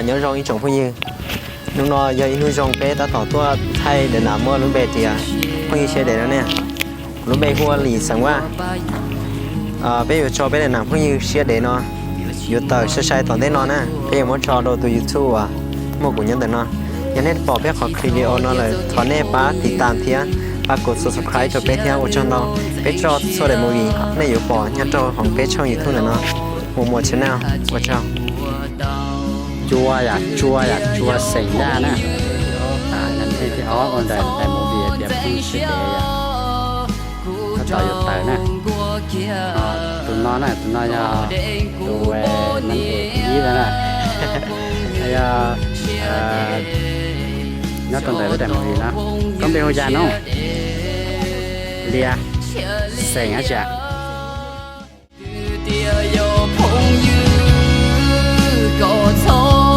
Nyob zoo ib tsoom phooj ywg, hnub no yog ib hnub zoo peb tab tom tuaj thaij daim nam muaj lub npe tias Phooj Ywg Siab Dev no ne. Kuv lub npe hu ua Lis xeem Vaj. Peb yuav tso peb daim nam Phooj Ywg Siab Dev no yuav tawm sai sai tom ntej no na, peb yuav muab tso rau tus YouTube uas muaj kuv nyob ntawm no. Yog nej pom peb qhov clip video no lawm thov nej pab tiv tam thiab pab kuv subscribe rau peb thiab ua tsaug ntau. Peb tso txhua daim movie nej yuav pom nyob rau hauv peb tshooj YouTube ntawm no, Muas Muas Channel. Ua tsaug. Cua yom, cua yom, cua xeem Vaj na. Ob ntawm daim movie tias Phooj Ywg Siab Dev yom, tab tom yuav tawm na. Tus no na, tus no yog tus nab es ib na. Yog nyob rau ntawm lub daim movie no, koj npe hu cas no? Lias xeem dab tsi? Tias yog phooj ywg kom txhob